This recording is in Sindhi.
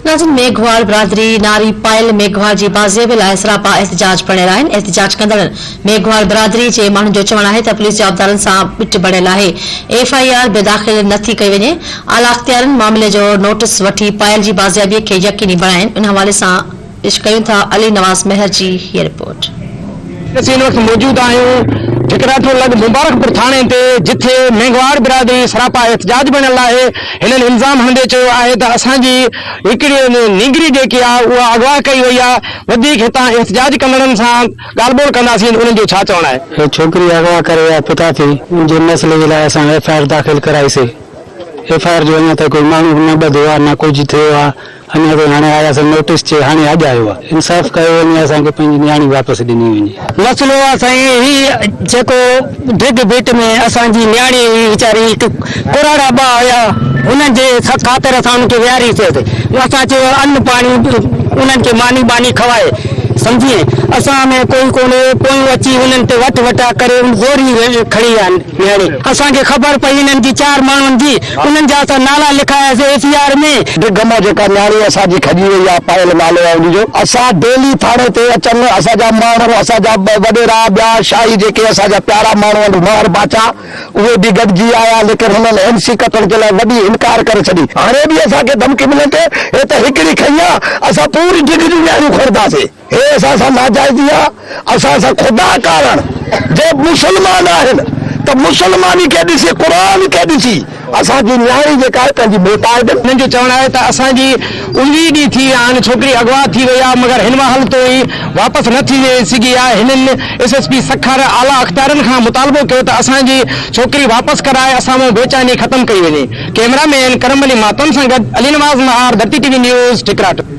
ناظرين ميگهواڙ برادري ناري پايل ميگهواڙ جي بازيابي لاء سراپا احتجاج بڻيل آهن احتجاج ڪندڙن ميگهواڙ برادري جي ماڻهن جو چوڻ آهي ته پوليس جوابدارن سان ٻٽ بڻيل آهي ايف I R به داخل نه ٿي ڪئي وڃي اعليٰ اختيارين معاملي جو نوٽس وٺي پايل جي بازيابي کي يقيني بڻائين ان حوالي سان پيش ڪيون ٿا علي نواز مهر جي هيء رپورٽ. اسين هن وقت موجود آهيون ٺڪراٺو لڳ مبارڪپور ٿاڻي تي جٿي مينگهواڙ برادري سراپا احتجاج بڻيل آهي هنن الزام هڻندي چيو آهي ته اسان جي هڪڙي نينگري جيڪي آهي اها اغوا ڪئي وئي آهي وڌيڪ هتان احتجاج ڪندڙن سان ڳالهه ٻولهه ڪنداسين انهن جو ڇا چوڻ آهي. هي ڇوڪري اغوا ڪري ويا پتا ٿي ان جي مسئلي جي لاء اسان ايف I R داخل ڪرائي سي ايف I R جو اڃا تائين ڪوئي ماڻهو به نه ٻڌو آهي نه ڪجهه ٿيو آهي اڃا تائين هاڻي آياسين نوٽيس چي هاڻي اڄ آيو آ انصاف ڪيو وڃي اسان کي پنهنجي نياڻي واپس ڏني وڃي. مسئلو آ سائين هي جيڪو ڊگهه ڀيٽ ۾ اسان جي نياڻي هئي ويچاري هڪ ڪراڙا ٻا هيا انهن جي خاطر اسان انهن کي ويهاري سيس اسان چيو ان پاڻي انهن کي ماني ٻاني کوائي سمجهين اسان ۾ ڪوئي ڪونهي پويون اچي انهن تي وٺ وٽا ڪري زوري کڻي ويا نياڻي اسان کي خبر پئي انهن جي چار ماڻهن جي انهن جا اسان نالا لکاياسين ايف اي آر ۾. ڊگهه مان جيڪا نياڻي اسان جي کڄي وئي آ پايل نالو آ ان جو. اسان ڊيلي ٿاڻي تي اچن اسان جا ماڻهو اسان جا وڏيرا ٻيا شاهي جيڪي اسان جا پيارا ماڻهو آهن مهر باچا اهي به گڏجي آيا ليڪن هنن اين سي ڪٽڻ جي لاء وڏي انڪار ڪري ڇڏي. هاڻي به اسان کي ڌمڪي ملن تي هي ته هڪڙي کنئي آ اسان پوري ڊگهه جون نياڻيون کڻنداسين. هي اسان سان ناجائزي آ، اسان سان خدا ڪارڻ جي مسلمان آهن ته مسلماني کي ڏسي قرآن کي ڏسي اسان جي نياڻي جيڪا آهي پنهنجي موٽائي ڏين. هنن جو چوڻ آهي ته اسان جي 19 ڏينهن ٿي ويا آهن ڇوڪري اغوا ٿي وئي آهي مگر هن مهل توئين واپس نه ٿي سگهي آهي هنن ايس ايس پي سکر اعليٰ اختيارين کان مطالبو ڪيو ته اسان جي ڇوڪري واپس ڪرائي اسان مان بيچيني ختم ڪئي وڃي ڪئميرا مين ڪرم علي ماتم سان گڏ Ali Nawaz Mahar Dharti T V news Thakratho.